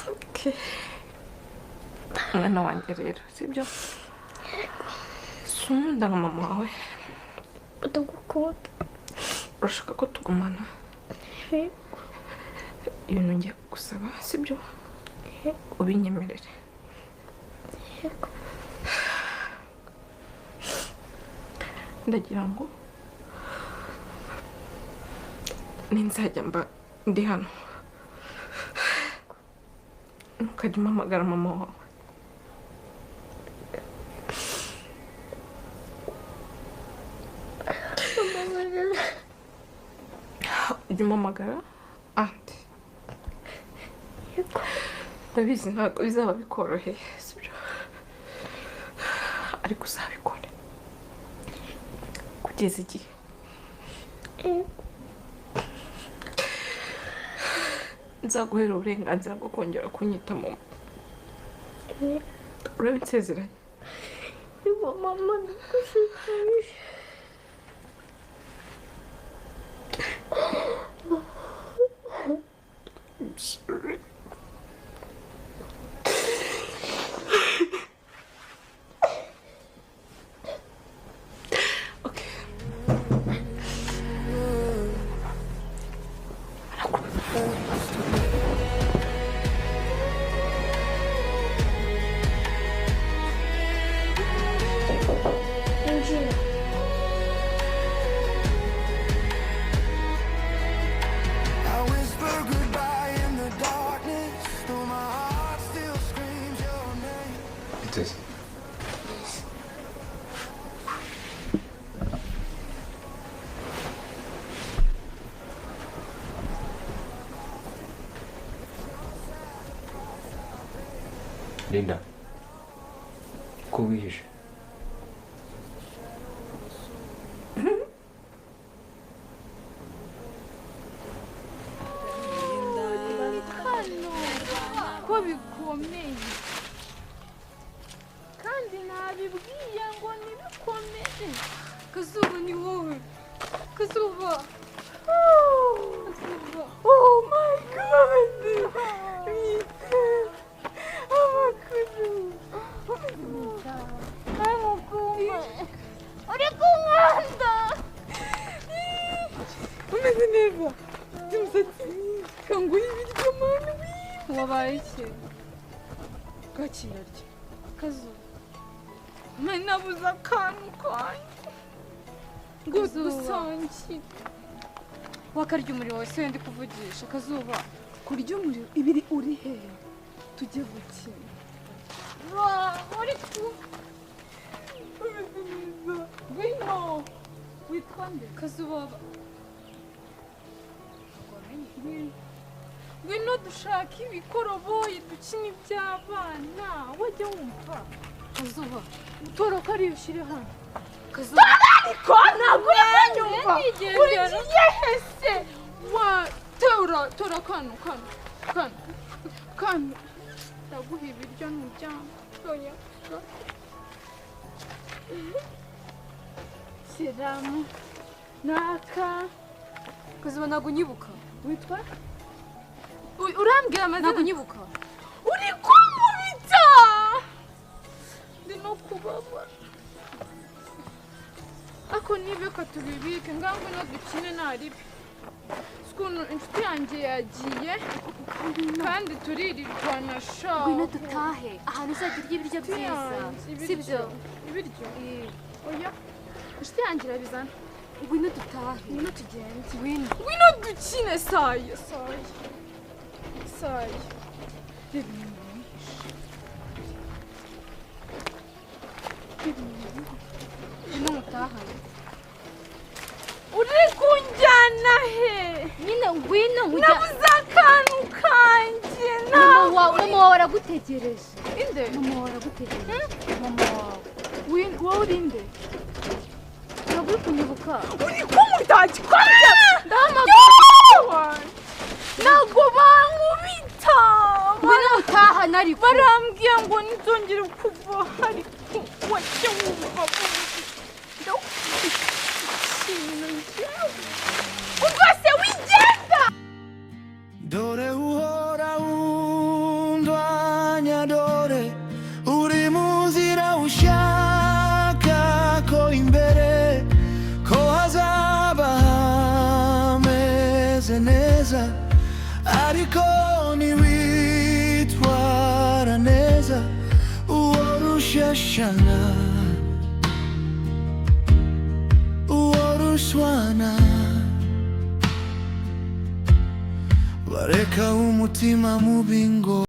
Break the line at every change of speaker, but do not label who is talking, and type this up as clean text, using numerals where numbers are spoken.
Okay. Mwana wanjye rero, sibyo? Sinkunda nka mama wawe?
Ndagukunda.
Urashaka ko tugumana?
Yego.
Ibintu ngiye kugusaba, sibyo? Ubinyemerere.
Yego.
Ndagira ngo ninzajya mba ndi hano, ntukajya umpamagara mama wawe. Ujya umpamagara aunty.
Yego.
Ndabizi ntabwo bizaba bikoroheye, sibyo? Ariko uzabikore kugeza igihe
Yego.
nzaguhera uburenganzira bwo kongera kunyita mama.
Yego.
Urabinsezeranye?
Yego mama, ndagusezeranyije.
I'm sorry. Okay.
Injira.
I whisper goodbye in the darkness, though my heart still screams your name.
Biteze. Linda, ko wihishe?
Ko bikomeye kandi nabibwiye ngo ntibikomere. Kazuba, ni wowe Kazuba, Kazuba!
Oh my God! Bite? Amakuru?
Uri kunkanda.
Umeze neza? Ufite umusatsi mwiza. Kanguha ibiryo mani.
Wabaye iki?
Bwakirarya.
Kazuba!
Mani, nabuze akantu kanjye ngo
Kazuba.
dusangire.
Wakarya umuriro wawe, siwe ndi kuvugisha, Kazuba.
Kurya umuriro ibiri. Uri hehe? Tujye gukina.
Uri ku
Umeze neza? Ngwino. Witwa nde?
Kazuba.
Ngwino, ngwino dushake ibikoroboyi dukina iby'abana. Wajya wumva.
Kazuba!
Toroka ariyo ushyire hano.
Kazuba!
Ariko ntabwo uri kunyumva.
Nigendera.
Ugiye hese? Wa tora, tora kano, kano, kano, kano. Ndaguha ibiryo nturyama. Oya. Shyiramo naka.
Kazuba, ntabwo unyibuka.
Witwa? Urambwira amazina.
Ntabwo unyibuka.
Uri kunkubita, ndi no kubabara. Ako nibeka tubibike. Ngaho ngwino dukine naribi. Ukuntu inshuti yanjye yagiye kandi turirirwana sha.
Ngwino dutahe ahantu uzajya urya ibiryo
Inshuti
byiza.
yanjye,
Sibyo?
Ibiryo? Oya, inshuti yanjye irabizana.
Ngwino dutahe.
Ngwino tugende.
Ngwino.
Ngwino dukine. Saya, saya, saya. Reba inyuma wihishe. Reba inyuma.
Ngwino mutahane.
Uri kunjyana he?
Nyine ngwino nkujya.
Nabuze akantu kanjye.
Mama wawe, mama wawe aragutegereje.
Inde?
Mama wawe aragutegereje, mama wawe.
Wowe uri nde?
Ntabwo uri kunyibuka.
Uri kumutagikora. Ndahamagara, ntabwo bankubita.
Ngwino mutahane ariko.
Barambwiye ngo nzongere kuva, ariko wajya wumva ndakubita ikintu njyewe. Umva se, wigenda.
Dore uhoraho. Wihorere, uri mu nzira ushaka ko imbere ko hazaba hameze neza, ariko niwitwara neza uwo rushashana, uwo rushwana, bareka umutima mubi ngo